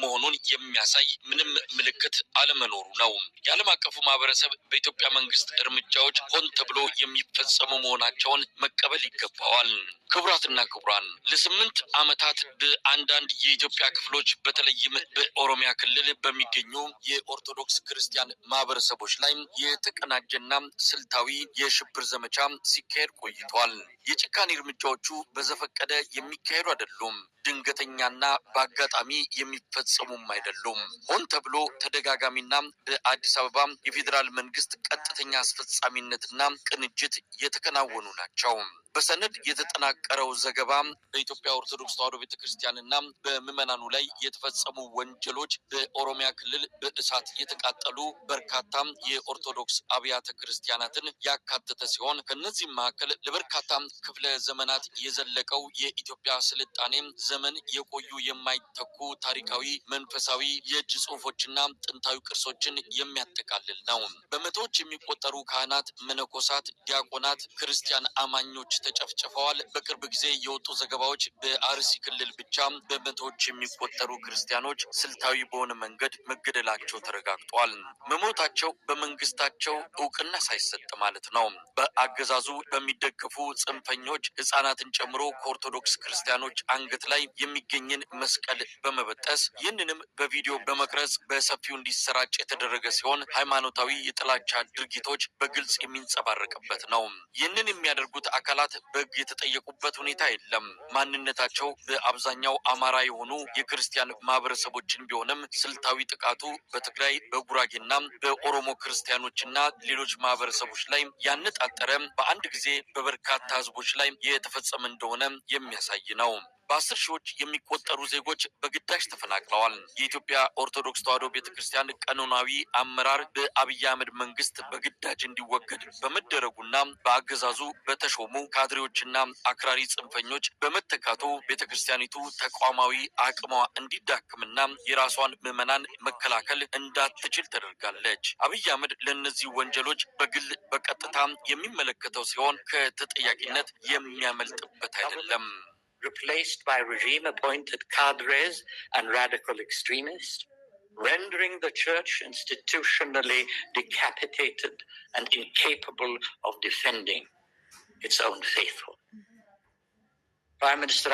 መሆኑን የሚያሳይ ምንም ምልክት አለመኖሩ ነው። የዓለም አቀፉ ማህበረሰብ በኢትዮጵያ መንግስት እርምጃዎች ሆን ተብሎ የሚፈጸሙ መሆናቸውን መቀበል ይገባዋል። ክቡራትና ክቡራን፣ ለ8 ዓመታት በአንዳንድ የኢትዮጵያ ክፍሎች፣ በተለይም በኦሮሚያ ክልል በሚገኙ የኦርቶዶክስ ክርስቲያን ማህበረሰቦች ላይ የተቀናጀና ስልታዊ የሽብር ዘመቻ ሲካሄድ ቆይቷል። የጭካኔ እርምጃዎቹ በዘፈቀደ የሚካሄዱ አይደሉም። ድንገተኛና በአጋጣሚ የሚፈጸሙም አይደሉም። ሆን ተብሎ ተደጋጋሚና በአዲስ አበባ የፌዴራል መንግስት ቀጥተኛ አስፈጻሚነትና ቅንጅት የተከናወኑ ናቸው። በሰነድ የተጠናቀረው ዘገባ በኢትዮጵያ ኦርቶዶክስ ተዋሕዶ ቤተክርስቲያንና በምዕመናኑ ላይ የተፈጸሙ ወንጀሎች በኦሮሚያ ክልል በእሳት የተቃጠሉ በርካታ የኦርቶዶክስ አብያተ ክርስቲያናትን ያካተተ ሲሆን፣ ከእነዚህም መካከል ለበርካታ ክፍለ ዘመናት የዘለቀው የኢትዮጵያ ስልጣኔ ዘመን የቆዩ የማይተኩ ታሪካዊ፣ መንፈሳዊ የእጅ ጽሑፎችና ጥንታዊ ቅርሶችን የሚያጠቃልል ነው። በመቶዎች የሚቆጠሩ ካህናት፣ መነኮሳት፣ ዲያቆናት፣ ክርስቲያን አማኞች ተጨፍጭፈዋል። በቅርብ ጊዜ የወጡ ዘገባዎች በአርሲ ክልል ብቻ በመቶዎች የሚቆጠሩ ክርስቲያኖች ስልታዊ በሆነ መንገድ መገደላቸው ተረጋግጧል። መሞታቸው በመንግስታቸው እውቅና ሳይሰጥ ማለት ነው። በአገዛዙ በሚደገፉ ጽንፈኞች ህጻናትን ጨምሮ ከኦርቶዶክስ ክርስቲያኖች አንገት ላይ የሚገኝን መስቀል በመበጠስ፣ ይህንንም በቪዲዮ በመቅረጽ በሰፊው እንዲሰራጭ የተደረገ ሲሆን፣ ሃይማኖታዊ የጥላቻ ድርጊቶች በግልጽ የሚንጸባረቅበት ነው። ይህንን የሚያደርጉት አካላት በህግ የተጠየቁበት ሁኔታ የለም። ማንነታቸው በአብዛኛው አማራ የሆኑ የክርስቲያን ማህበረሰቦችን ቢሆንም፣ ስልታዊ ጥቃቱ በትግራይ፣ በጉራጌና በኦሮሞ ክርስቲያኖችና ሌሎች ማህበረሰቦች ላይ ያነጣጠረ፣ በአንድ ጊዜ በበርካታ ህዝቦች ላይ የተፈጸመ እንደሆነ የሚያሳይ ነው። በ10 ሺዎች የሚቆጠሩ ዜጎች በግዳጅ ተፈናቅለዋል። የኢትዮጵያ ኦርቶዶክስ ተዋሕዶ ቤተክርስቲያን ቀኖናዊ አመራር በአብይ አህመድ መንግስት በግዳጅ እንዲወገድ በመደረጉና በአገዛዙ በተሾሙ ካድሬዎችና አክራሪ ጽንፈኞች በመተካቱ ቤተክርስቲያኒቱ ተቋማዊ አቅሟ እንዲዳክምና የራሷን ምዕመናን መከላከል እንዳትችል ተደርጋለች። አብይ አህመድ ለእነዚህ ወንጀሎች በግል በቀጥታ የሚመለከተው ሲሆን፣ ከተጠያቂነት የሚያመልጥበት አይደለም። replaced by regime appointed cadres and radical extremists, rendering the church institutionally decapitated and incapable of defending its own faithful. Prime Minister